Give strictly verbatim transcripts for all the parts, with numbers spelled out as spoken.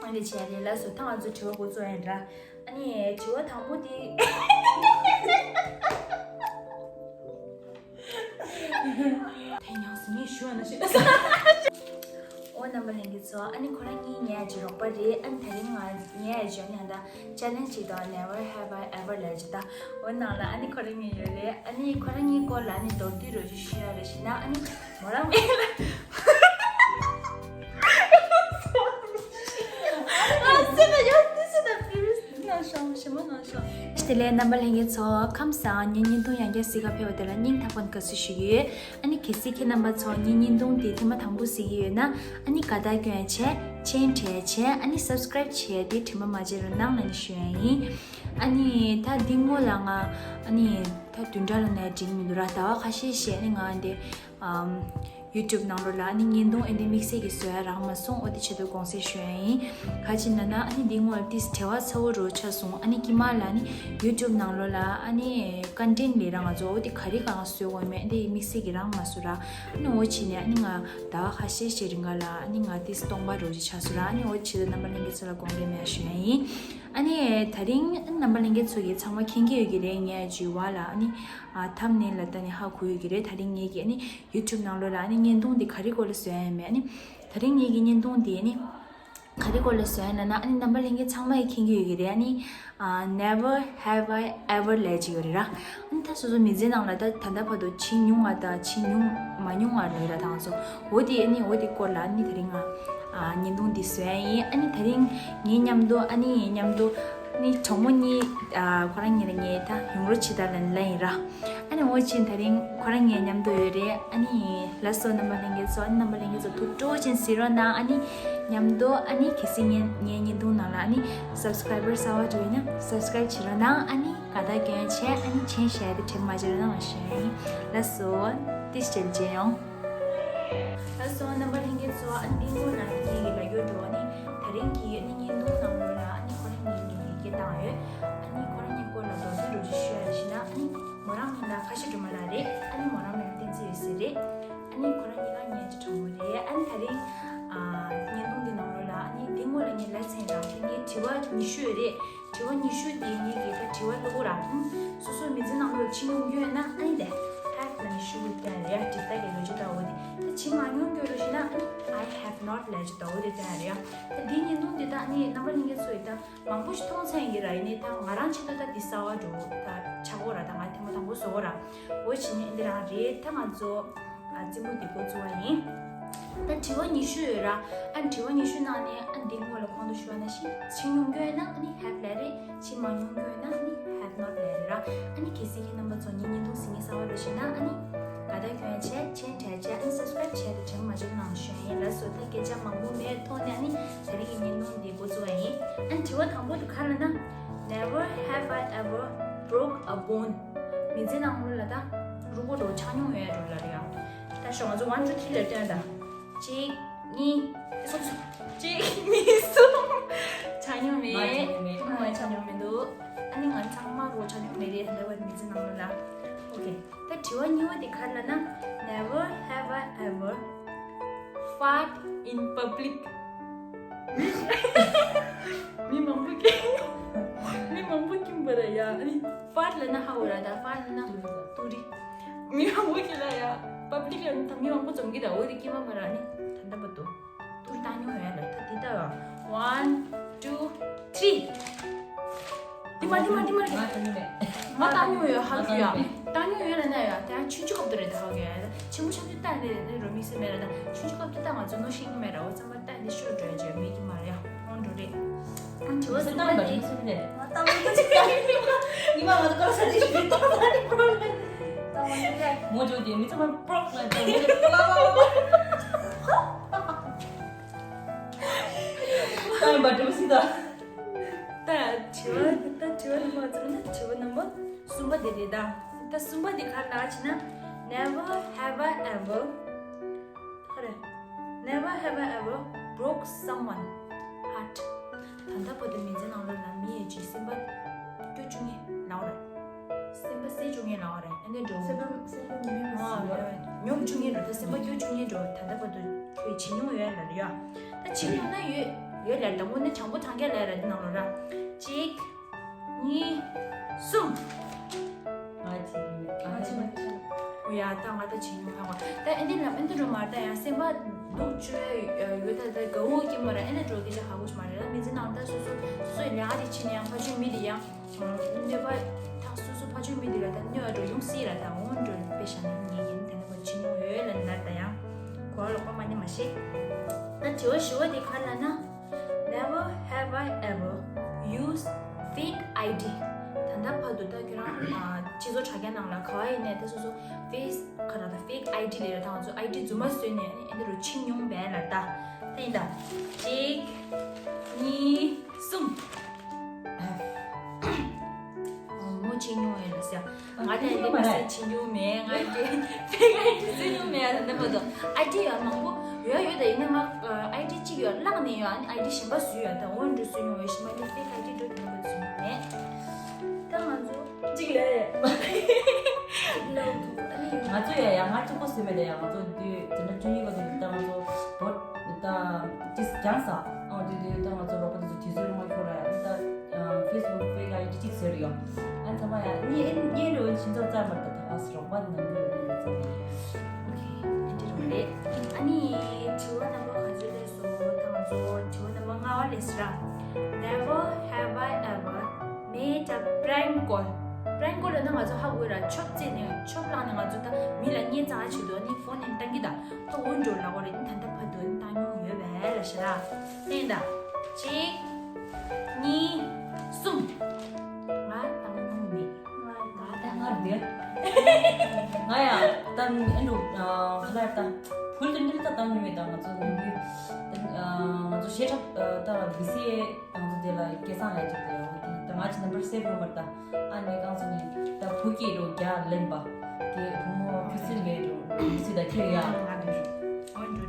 ཨ་ནི་བྱས་རེད། ལགས་སོ། ད་ང་ཚོ་དྲི་བ་འགོ་བཙུགས་ཡིན་འདྲ། ཨ་ནི་དྲི་བ་དང་པོ་དེ། དེ་ཡང་སེ་ངས་ཞུ་བ་ན་ཤེས། འོ་རྣམ་པ་ལྷན་རྒྱས་ཚོ། ཨ་ནི་ཁོ་རང་གཉིས་ཉལ་ཡ་ཅིག་རོགས་པ་རེད། ཨ་ནི་དེ་རིང་ང་ཉལ་ཡ་ཅིག་ཨ་ནི་ད་ཅ་ལན་ཅིག་དང་never have I ever ལབ་ཅིག་ད། འོ་ནང་ལ་ཨ་ནི་ཁོ་རང་གཉིས་ཡོད་རེད། ཨ་ནི་ཁོ་རང་གཉིས་སྐོར་ལ་ཨ་ནི་མདོར་བསྡུས་རོགས་ཅིག་ཞུ་ཡ་རེད་ཞེ་ན། ཨ་ནི་མོ་རང་མེད་ལ། ཨ་སེམས་ཡོད་དེ་སེམས་ད་previous ན་ཤོང་ཞེ་མོ་ན་ཤོང་། དེ་ལས་རྣམ་པ་ལྷན་རྒྱས་ཚོ་ཁམས་བཟང་། ངའི་བརྙན་ཐུང་ཡང་བསྐྱར་གཟིགས་ག་ཕེབས་པ་དེ་ལ་སྙིང་ཐག་པ་ནས་དགའ་བསུ་ཞུ་གི་ཡོད། ཨ་ནི་གལ་སྲིད་ཁྱེད་རྣམ་པ་ཚོ་ངའི་བརྙན་ཐུང་དེ་ཐེངས་མ་དང་པོ་གཟིགས་ཀྱི་ཡོད་ན། ཨ་ནི་དགའ་རྟགས་སྐྱོན་བྱས། མཆན་སྤྲད་བྱས། ཨ་ནི་subscribe བྱས་དེ་དྲན་པ་མ་བརྗེད་རོགས་གནང་ལབ་ནས་ཞུ་ཡ་ཡིན། ཨ་ནི་ད་འདི་སྔོན་ལ་ང་ཨ་ནི་ད་བདུན་ཕྲག་ལ་ནས་འགྲིག་མི་འདུག་ར། ཟླ་བ་ཁ་ཤས་ཤིག་ཨ་ནི་ང་འདི་ཨམ་YouTube ནང་ལོགས་ལ་ཨ་ནི་བརྙན་ཐུང་ཨེ་འདི་དམིགས་བསལ་གྱི་བཟོ་ཡ་རག་མ་སོང་། འོ་དེ་ཆེད་དུ་དགོངས་སེལ་ཞུ་ཡ་ཡིན། ག་ཅི་ན་ན་ཨ་ནི་འདི་སྔོན་ལ་ཏིས་བྲེལ་བ་ཚ་བོ་རུ་ཆགས་སོང་། ཨ་ནི་དཀྱིལ་མ་ལ་ཨ་ནི་YouTube ནང་ལོགས་ལ་ཨ་ནི་content ལས་ར་ང་ཚོ་འོ་དེ་ག་རེ་གང་བཟོས་དགོས་མེད་འདི་དམིགས་བསལ་གྱི་རག་མ་སོང་ར། ཨ་ནི་འོ་ཕྱིན་ནས་ཨ་ནི་ང་ཟླ་བ་ཁ་ཤས་ཤིག་རིང་ག་ལ་ཨ་ནི་ང་ཏིས་སྟོང་པ་རུ་ཆགས་སོང་ར། ཨ་ནི་འོ་ཆེད་དུ་རྣམ་པ་ལྷན་རྒྱས་ཚོ་ལ་དགོངས་འགལ་མེད་ཞུ་ཡ་ཡིན། ཨ་ནི་དེ་རིང་ཨ་ནི་རྣམ་པ་ལྷན་རྒྱས་ཚོ་གིས་ཚང་མ་མཁྱེན་གྱི་ཡོད་ཀྱི་རེད། ངས་ཇི་བ་ལ་ཨ་ནི་ཨ་thumbnail ལ་ལྟ་ནས་ཧ་གོ་ཡོད་ཀྱི་རེད། དེ་རིང་ངེད་ཀྱི་ཨ་ནི་YouTube ནང་ལོགས་ལ་ཨ་ནི་བརྙན་ཐུང་འདི་ག་རེ་སྐོར་ལ་བཟོ་ཡ་ཡིན་མེད། ཨ་ནི་དེ་རིང་ངེད་ཀྱི་བརྙན་ཐུང་འདི་ཨ་ནི་ག་རེ་སྐོར་ལ་བཟོ་ཡ་ན་ན། ཨ་ནི་རྣམ་པ་ལྷན་རྒྱས་ཚང་མ་གིས་མཁྱེན་གྱི་ཡོད་ཀྱི་རེད། ཨ་ནི་ཨ་never have I ever ལབ་ཅིག་ཡོད་རེད་ར། ཨ་ནི་ད་སོ་སོ་མི་ཚེ་ནང་ལ་ད་ད་ལྟ་བར་དུ་བྱེད་མྱོང་བ་དང་བྱེད་མྱོང་མ་མྱོང་བ་ལོས་ར་དང་སོ། འོ་དེ་ཨ་ནི་འོ་དེ་སྐོར་ལ་ཨ་ནི་དེ་རིང་ང་ཨ་བརྙན་ཐུང་འདི་བཟོ་ཡ་ཡིན། ཨ་ནི་དེ་རིང་ངའི་མཉམ་དུ་ཨ་ནི་མཉམ་དུ་ཨ་ནི་གྲོགས་མོ་གཉིས་ཨ་ཁོ་རང་གཉིས་ལ་ངས་ད་ཡོང་རོགས་བྱེད་ད་ལབ་ལབ་ཡིན་ར། ཨ་ནི་འོ་ཕྱིན་དེ་རིང་ཁོ་རང་ངའི་མཉམ་དུ་ཡོད་རེད། ཨ་ནི་ལགས་སོ་རྣམ་པ་ལྷན་རྒྱས་ཚོ། ཨ་ནི་རྣམ་པ་ལྷན་རྒྱས་ཚོ་ཐུགས་སྤྲོ་ཅན་གཟིགས་རོགས་གནང་། ཨ་ནི་མཉམ་དུ་ཨ་ནི་གལ་སྲིད་ངའི་ངའི་བརྙན་ཐུང་ནང་ལ་ཨ་ནི་subscriber གསར་པ་འགྲོ་ཡིན་ན་subscribe བྱེད་རོགས་གནང་། ཨ་ནི་དགའ་རྟགས་སྐྱོན་བྱས། ཨ་ནི་མཆན་བཞག་དེ་དྲན་མ་བརྗེད་རོགས་གནང་ཞུ་ཡ་ཡིན། ལགས་སོ། ཏིས་བྱེད་མཇལ་ཡོང་། ལགས་སོ་རྣམ་པ་ལྷན་རྒྱས་ཚོ། ཨ་ནི་འདི་སྔོན་ལ་ངེད་ཀྱིས་ལབ་རྒྱུར་འགྲོ། ཨ་ནི་དེ་རིང་གི་ཨ་ནི་བརྙན་ཐུང་ནང་ལོགས་ལ་ཨ་ནི་ཁོ་རང་གཉིས་ཀྱིས་སྐད་བཏང་ཡོད། ཨ་ནི་ཁོ་རང་གཉིས་སྐོར་ལ་མདོར་བསྡུས་རོགས་ཅིག་ཞུ་ཡ་ཞེ་ན། ཨ་ནི་མོ་རང་མིང་ལ་ཁ་ཤས་སྒྲོལ་མ་ལགས་རེད། ཨ་ནི་མོ་རང་མིང་ལ་བསྟན་འཛིན་འོད་ཟེར་རེད། ཨ་ནི་ཁོ་རང་གཉིས་ཀ་ངའི་གྲོགས་མོ་རེད། ཨ་ནི་དེ་རིང་ཨ་བརྙན་ཐུང་འདི་ནང་ལོགས་ལ་ཨ་ནི་འདི་སྔོན་ལ་ངས་ལབ་ཚར་རང་དེ་ངའི་དྲི་བ་ཉི་ཤུ་ཡོད་རེད། དྲི་བ་ཉི་ཤུ་དེ་ངེད་ཀྱིས་ད་དྲི་བ་ཀློག་ར། ཨུམ། སོ་སོའི་མི་ཚེ་ནང་ལོགས་ཕྱིན་ཡོང་རྒྱུ་ཡོད་ན་ཨ་ནི་དེ་have ལབ་ནས་ཞུ་དགོས་ཀྱི་རེད་ཡ། དྲི་ལྟ་གི་ལོ་རྒྱུས་ལྟ་བུ་དེ། ད་ཕྱིན་མ་མྱོང་རྒྱུ་ལོ་ཞེ་ན་ཨ་ནི་I have not ལབ་རྒྱུ་ལྟ་བུ་དེ་ལྟ་ཡ་རེད་ཡ། ད་འདིའི་བརྙན་ཐུང་འདི་ད་ཨ་ནི་རྣམ་པ་ལྷན་རྒྱས་ཚོ་ཡིས་ད་མང་པོ་ཞིག་མཐོང་ཚར་ཡིན་གྱི་ར། ཡིན་ནའི་ད་ང་རང་ཆེད་དུ་ད་འདི་གསར་པ་འགྲོ་ད་ཆགས་གོ་ར། ད་ང་ཐེངས་མ་དང་པོ་བཟོ་གོ་ར། འོ་བྱས་ནས་འདི་རང་རེད། ད་ང་ཚོ་ཨ་རྩེད་མོ་འདི་འགོ་བཙུགས་པ་ཡིན། ད་དྲི་བ་ཉི་ཤུ་ཡོད་ར། ཨ་དྲི་བ་ཉི་ཤུ་ནང་ནས་ཨ་འདི་སྔོན་ལ་གོང་དུ་ཞུས་པ་ནང་བཞིན་ཕྱིན་མྱོང་རྒྱུ་ཡོད་ན་ཨ་ནི་have ལབ་རེད། ཕྱིན་མ་མྱོང་རྒྱུ་ཡོད་ན་ཨ་ནི་have not ལབ་རེད་ར། ཨ་ནི་གལ་སྲིད་ཁྱེད་རྣམ་པ་ཚོ་ངའི་བརྙན་ཐུང་གཟིགས་མཁན་གསར་པ་རེད་ཞེ་ན་ཨ་ནི་དགའ་རྟགས་སྐྱོན་བྱས། མཆན་སྤྲད་བྱས། ཨ་ནི་subscribe བྱས་ཏེ་དྲན་མ་བརྗེད་གནང་ཞུ་ཡ་ཡིན། ལགས་སོ། ད་སྐད་ཆ་མང་པོ་མེད་ཐོག་ནས་ཨ་ནི་དེ་རིང་གི་བརྙན་ཐུང་འདི་འགོ་བཙུགས་པ་ཡིན། ཨ་ནི་དྲི་བ་དང་པོ་དེ་ག་རེ་ལབ་ན། Never have I ever broke a bone. མི་ཚེ་ནང་ལོགས་ལ་ད་རུས་པ་འགྲོ་ཆག་མྱོང་ཡོད་འགྲོ་ལབ་རེད་ཡ། ད་ཤོག་ང་ཚོ་one two three ལ་སྟོན་ད། གཅིག་གཉིས། གཅིག་གཉིས། གསུམ། ཆག་མྱོང་མེད། ང་ཆག་མྱོང་མེད། ང་ཆག་མྱོང་མི་འདུག་ཨ་ནི་ང་ཚང་མ་རུས་པ་ཆག་མྱོང་མེད་རེད། ད་ལྟ་བར་མི་ཚེ་ནང་ལོགས་ལ། ཨོ་ཁེ། ད་དྲི་བ་གཉིས་པ་དེ་ག་རེ་ལབ་ན། Never have I ever fart in public. མི་མང་པོ་ཀྱིས། མི་མང་པོ་ཀྱིས་འབོད་ར་ཡ། ཨ་ནི་fart ལབ་ན་ཧ་གོ་ར། ད་fart ལབ་ན་ཏུ་རི། ཏུ་རི། མི་མང་པོ་ཀྱིས་ལབ་ཡ། པབ་ལིག་ལ་ད་མི་མང་པོ་འཛོམས་ཀྱི་ར། འོ་དེ་ཀྱིས་མ་འབོད་ར། ཨ་ནི་ད་ལྟ་བར་དུ་ཏུ་རི་བཏང་མྱོང་ཡོད་ལ། ད་དེ་ལྟ་བ། One, two, three. དེ་མ་དེ་མ་དེ་མ་རེད། ང་བཏང་མྱོང་མེད། ང་བཏང་མྱོང་ཡོད་ཧ་གོ་ཡ། བཏང་མྱོང་མེད། བཏང་མྱོང་ཡོད་ལབ་ན་ཡ། ད་ཆུང་ཆུང་སྐབས་དུ་རེད། ད་ཧ་གོ་ཡ། ཆེན་པོ་ཆགས་དུས་ད་ནི་རོ་མི་སེ་མེད་ར། ད་ཆུང་ཆུང་སྐབས་དུ་ད་ང་ཚོ་ནོ་ཤེས་ཀྱི་མེད་ར། འོ་ཙམ་པ་ད་འདི་ཤོར་འགྲོ་ཡ་ཅིག་མེད་ཀྱི་མ་རེད་ཡ། འོང་འགྲོ་རེད། ཨ་དྲི་བ་གསུམ་པ་དེ། ང་བཏང་མྱོང་ཅིག་ཡ། ཉི་མ་ང་ཚོ་ཀོ་ས་དེ་ཤི་ཏོ་ད་ནི་པོ་རོ་ལེམ། ད་ང་ཚོ་ཀ་མོ་ཇོ་དེ་མི་ཚང་མ་པྲོག་ལ་ད་མོ་ཇོ་པ་ལ་ལ་ལ། ད་ཡིན་པ་འགྲོ་སྲིད་ད། ད་དྲི་བ་ད་དྲི་བ་ནམ་བར་ཙམ་ན་དྲི་བ་ནམ་བར་གསུམ་པ་དེ་རེད་ད། ད་གསུམ་པ་དེ་ག་རེ་ལབ་ཅེ་ན། Never have I ever ག་རེ། Never have I ever broke someone heart. ད་ལྟ་བར་དུ་མི་ཚེ་ནང་ལོགས་ལ་མི་ཡི་ཅིག་སེམས་པ་སྐྱོ་བཅུག་མཁན་ལབ་རེད། སེམས་པ་གསད་བཅུག་མཁན་ལབ་རེད། ཨ་ནི་འགྲོ། སེམས་པ་སེམས་པ་མི་ཡོང་ཨ་ཡོད། ཉོབ་བཅུག་མཁན་འགྲོ། ད་སེམས་པ་སྐྱོ་བཅུག་མཁན་འགྲོ། ད་ལྟ་བར་དུ་ཁྱོད་བྱེད་མྱོང་ཡོད་ལབ་རེད་ཡ། ད་བྱེད་མྱོང་ན་ཡོད། ཡོད་ལབ་རེད། ད་དངོས་གནས་དྲང་པོ་ཐང་རྒྱལ་ལབ་རེད་འདི་ནང་ལོགས་ར། གཅིག་གཉིས། གསུམ། ང་བྱེད་ཀྱི་མེད། ང་བྱེད་མ་ཐུབ། འོ་ཡ། ད་ང་ད་བྱེད་མྱོང་ཧ་གོ། ད་ཨེ་འདི་ལབ་ཨེ་འདི་འགྲོ་མ་རེད། ད་ཡང་སེམས་པ་སྡུག་བཅོས་ཡོད། ད་ད་དགའ་བོ་སྐྱེ་མ་རེད། ཨེ་འདི་འགྲོ་སྐད་ཆ་ཧ་གོ་ཞིག་མ་རེད། ད་མི་ཚེ་ནང་ད་སོ་སོ་སོ་སོའི་ལས་ཀ་དེ་བྱེད་ནས་ཡང་ཕར་ཕྱོགས་མི་དེ་ཡང་གནོད་པ་ད་སོ་སོ་ཕར་ཕྱོགས་མི་དེ་ལ་ད་གནོད་འགྲོ་ཡོང་སྲིད་ར། ད་འོ་འགྲོ་དཔེ་བཞག་ནས་ངས་ཡིན་ད་ནི་བྱེད་མྱོང་ཡོད་ལབ་ན། ད་ཡང་གོ་བ་ལོག་པ་མ་ནི་མ་ཤེས། ད་དྲི་བ་བཞི་བ་དེ་ག་ལབ་ན། Never have I ever used fake I D. ད་ལྟ་བར་དུ་ད་ཁྱོད་རང་སྤྱི་ཚོགས་དྲ་རྒྱ་ནང་ལ་ག་བ་ཡིན་ནས་ད་སོ་སོ་ཕེ་སི་ག་ར་ད་ཕེ་ཀི་ཨའི་ཌི་ལས་ར། ད་ང་ཚོ་ཨའི་ཌི་རྫུན་མ་བཟོས་ནས་ཨེ་འདི་རུ་ཕྱིན་མྱོང་མེད་ལ། ད་ད་ཡིན་ད། གཅིག་གཉིས། གསུམ། མོ་ཕྱིན་མྱོང་ཡོད་ལ་ཟེར། ང་དེ་འདི་མ་ཟེར་བྱེད་མྱོང་མེད། ང་དེ་ཕེ་ཀི་ཨའི་ཌི་བཟོས་མྱོང་མེད། ད་ནི་མ་གཏོགས་ཨའི་ཌི་ཡང་མང་པོ་ཡོད་ཡོད། ད་ཡིན་ན་མ་ཨའི་ཌི་གཅིག་ཡོད་བརླག་ནས་ཡོད། ཨ་ནི་ཨའི་ཌི་གཞན་པ་བཟོས་ཡོད། ད་འོ་འདྲ་བཟོས་མྱོང་ཡོད་ཤི་མ་ནི་ཕེ་ཀི་ཨའི་ཌི་འགྲོ་དེ་འདྲ་བཟོས་མྱོང་མེད། ད་ང་ཚོ་གཅིག་ལས་ང་ཚོ་ཡ་ཡ་ང་གཅིག་པོ་བཟོས་མེད། ད་ཡ་ང་ཚོ་དུས་དེ་འདྲ་བཅུ་གཉིས་པ་དེ་ད་ང་ཚོ་བོད་ད་ཅིག་རྒྱང་ས་ཨང་དུས་དུས་ད་ང་ཚོ་རོགས་པ་དེ་ཚོ་དུས་ཚོད་རིང་མ་འཁྱོར་ར། ད་ཕེ་སི་བུག་ཕེ་ཀི་ཨའི་ཌི་གཅིག་བཟོས་རེད་ཡོད། ཨ་ཚང་མ་ཡ་གཉེན་གཉེན་རེ་བ་ཤིན་ཚོགས་རྩ་མར་ད་ད་ཨ་སི་རོགས་པ་ནང་གི་རེ་རེ་ཚོ་རེད། ཨོ་ཁེ། ཨེ་འདྲ་རུ་རེད། ཨ་ནི་དྲི་བ་རྣམ་པ་ག་ཚོད་སླེབས་སོང་། ད་ང་ཚོ་དྲི་བ་རྣམ་པ་ལྔ་པ་སླེབས་སོང་ར། Never have I ever made a prank call. Prank call ལབ་ན་ང་ཚོ་ཧ་གོ་ར། ཆོབ་རྩེ་ནས་ཆོབ་བླངས་ནས་ང་ཚོ་ད་མི་ལ་བརྙས་བཅོས་བྱེད་དུས་ཨ་ནི་ཕོན་ནས་བཏང་གི་ད། ད་འོ་འགྲོ་ལ་གོ་རེད། ད་ལྟ་བར་དུ་བཏང་མྱོང་ཡོད་པས་ལ་ཤི་ར། ལྷན་ད། གཅིག་གཉིས། གསུམ། ང་བཏང་མྱོང་མེད། ང་ད་ང་རེད། ང་ཡང་ད་ཨེ་འགྲོ་ཁ་ལར་ད་ཕུལ་དུ་འདིར་ད་བཏང་མྱོང་མེད། ད་ང་ཚོ་ནམ་རྒྱུན་ང་ཚོ་གཞས་འཁྲབ་ད་བི་སི་ཨེ་ང་ཚོ་དེ་ལ་སྐལ་བཟང་ལས་བྱེད་དེ་ཡོད་དེ། ད་ང་ཅི་ནམ་བར་སེབ་རུ་མར་ད་ཨ་ནི་གང་ཚོ་ནི་ད་བུ་སྐྱེས་རུ་རྒྱ་ལེན་པ་དེ་བུ་མོ་ཁུ་སིར་མེད་རུ་བི་སི་ད་ཁྱོད་ཡ། ང་དེ་འོ་འགྲོ་རེད། ད་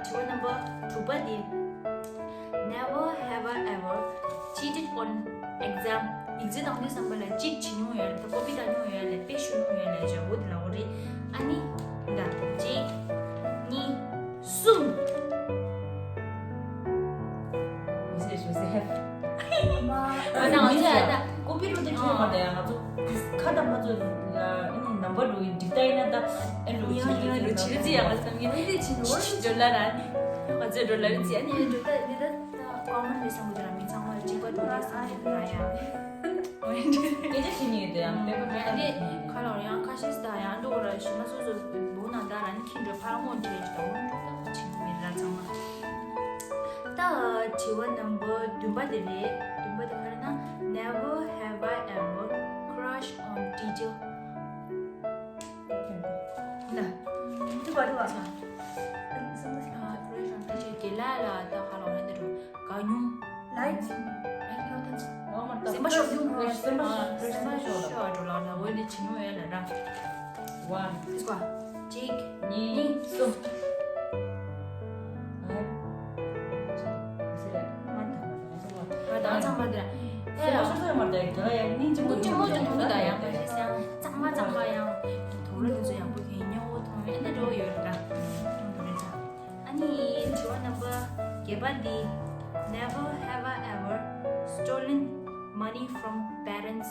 དྲི་བ་རྣམ་པ་དྲུག་པ་དེ། Never have I ever cheated on exam. ཡིག་ཚད་བཏང་དུས་བསམ་པ་ལ་ཅིག་བྱེད་མྱོང་ཡོད་ལ། ད་ཀོ་པི་བཏང་མྱོང་ཡོད་ལ། དཔེ་ཞུ་མྱོང་ཡོད་ལ་བྱ་འོ་དེ་ལ་འོ་རེད། ཨ་ནི་ད་གཅིག་གཉིས། གསུམ། མི་ཟེར་ཞུ་ཟེར། མ་ང་ནང་ང་ཚོ་ཡ་ད་ཀོ་པི་རུ་དེ་ཁྱོད་མ་ད་ཡ་ང་ཚོ་ཁ་ད་ང་ཚོ་ཨ་ནི་ནམ་བར་རུ་འགྲིག་ད་ཡིན་ན་ད་ཨེ་རུ་ཡང་ཡང་རུ་ཆི་རི་ཙི་ཡ་ང་ཚོ་ནམ་ཡིན་འདི་ཆི་ནོར་ཞིག་འགྲོ་ལ་ར་ནི་ང་ཚོ་འགྲོ་ལ་རི་ཙི་ཡ་ནི་འགྲོ་ད་འདི་ད་ཀོ་མན་མི་སང་གུ་ད་ར་མི་ཚང་མ་གཅིག་པ་འགྲོ་ལ་སང་གུ་ད་ར་ཡ། སྐད་ཆ་བཤད་ཉེས་དེ་ཡང་དཔེ་པོ་ཨ་ནི་ཁ་ལོ་ཡང་ཁ་ཤས་ད་ཡང་འགྲོ་ར་ཞུ་མ་སོ་སོ་བུ་ན་ད་ར་ནི་ཁྱི་འགྲོ་ཕར་སྔོན་འགྲོ་ཡ་ཅི་ད་འོ་འགྲོ་ད་ཆི་མི་ར་ཚང་མ། ད་དྲི་བ་རྣམ་པ་བདུན་པ་དེ་རེད། བདུན་པ་དེ་ག་རེ་ན། Never have I ever crush on teacher. ན། འདི་བ་འདི་བ། crush on teacher དེ་ལ་ལ་ད་ག་ལ་འོ་ན་འདི་རུ་དགའ་མྱོང་། like. སེམས་པ་ཤོར་མྱོང་། སེམས་པ་ཤོར་འགྲོ་ལ་ལ་འོ་འདི་བྱེད་མྱོང་ཡོད་ལ་ར། One. གཅིག་གཉིས། གསུམ། ང་དང་ཚང་མ་དེ་ལ་ཡང་སྙིང་རྗེ་མོ་ཅུང་མོ་ཅུང་མཐོང་གི་ད་ཡང་ཁ་ཤས་ཡང་གཙང་མ་གཙང་མ་ཡང་དུག་ལོག་དེ་ཚོ་ཡང་པོ་གྱོན་ཉེ་བོ་མཐོང་ཡོད་འདི་འགྲོ་ཡོད་ར། ཨ་ནི་དྲི་བ་རྣམ་པ་བརྒྱད་པ་འདི། Never have I ever stolen money from parents.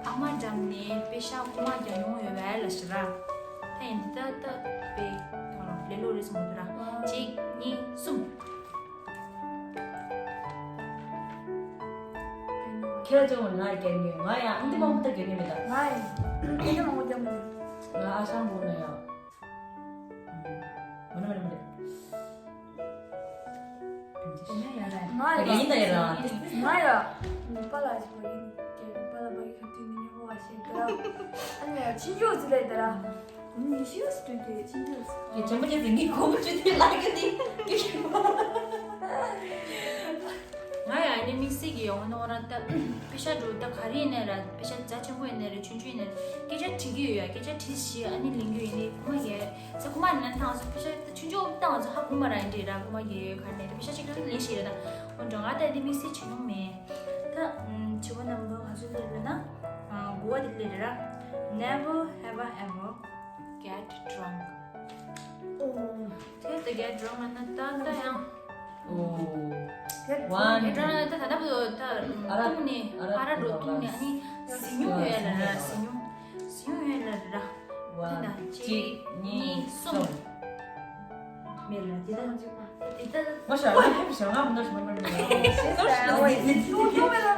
ཕ་མ་འགྲམ་ནས་པེ་ཤག་རྐུ་མ་རྒྱག་མྱོང་ཡོད་པས་ལ་ཞེ་ར། ད་ཡིན་ད་ད་པེ་ད་ལོ་ལེ་ལོ་རེ་སོང་འདུག་ར། གཅིག་གཉིས་གསུམ། ཁྱེད་ཅང་ང་རྒྱག་ཉོས། ང་ཡང་འདི་མང་པོ་ད་རྒྱག་ཉོས་མེད་ད། ང་ཡང་འདི་མང་པོ་རྒྱག་མི་འདུག་ང་ཨ་ཞང་བུ་ན་ཡང་། མ་ན་མ་ན་མ་ན། ང་ཡང་ཡིན་ད་ཡ་ར། ང་ཡང་ནི་པ་ལ་ཞིག་པ་ཡིན་ཀྱེ་པ་ལ་པ་ཡིན་ཁ་ཏི་མི་ཉོ་བ་ཞིག་ད་ར། ཨ་ནི་ཡ་ཆི་ཡོ་ཟི་ལེ་ད་ར། ཉི་ཤུ་སུ་དུས་ཀྱི་ཕྱིན་རྒྱུ། ཀྱི་ཆེན་པོ་ཅན་དེ་ངའི་གོ་བོ་ཆུ་དེ་ལ་གི་དེ་ཀྱི་ཞུ་བ། ང་ཡང་ཨ་ནི་དམིགས་བསལ་གྱི་ཡོང་ནོ་ར་ད་པེ་ཤ་འགྲོ་ད་ག་རེ་ཡིན་ནའི་ར་པེ་ཤ་རྒྱ་ཆེན་པོ་ཡིན་ནའི་ར་ཆུང་ཆུང་ཡིན་ནའི་ར་སྐད་ཆ་དྲི་གི་ཡོད་ཡ། སྐད་ཆ་དྲིས་ཤི་ཨ་ནི་ལེན་རྒྱུ་ཡིན་ནའི་ཁུ་མ་གི་ས་ཁུ་མ་ནན་ཐང་སུ་པེ་ཤ་ད་ཆུང་ཆུང་ད་ང་ཚོ་ཧ་ཁུ་མ་ར་ཡིན་དྲི་ར་ཁུ་མ་གི་ག་ནས་ད་པེ་ཤ་ཅིག་ལེན་ཤི་ར་ད་འོ་འགྲོ་ང་ད་ཨ་ནི་དམིགས་བསལ་བྱེད་མྱོང་མེད། ད་དྲི་བ་རྣམ་པ་ག་ཚོད་སླེབས་ལབ་ན་དགུ་བ་དེ་སླེབས་རེད་ར། Never have I ever get drunk. ཨོ། དེ་ད་get drunk ལབ་ན་ད་ད་ཡང་། ཨོ། དེ་ཝན། དེ་འདྲ་ད་ད་ལྟ་བུ་ད་ཨ་ར་བཏུང་ནས། ཨ་ར་ཨ་ར་འགྲོ་བཏུང་ནས། ཨ་ནི་ཟི་ཉུང་ཡོད་ལ་ར། ཟི་ཉུང་ཟི་ཉུང་ཡོད་ལ་ར། ད་ཝན། ད་གཅིག་གཉིས་གསུམ། མེད་ལ་དེ་ད་དེ་ད། ང་ཞག་ང་ཕེབས་ཞག་ང་མི་འདྲ་ཞིག་མ་མ་རེད། གོ་གོ་བའི་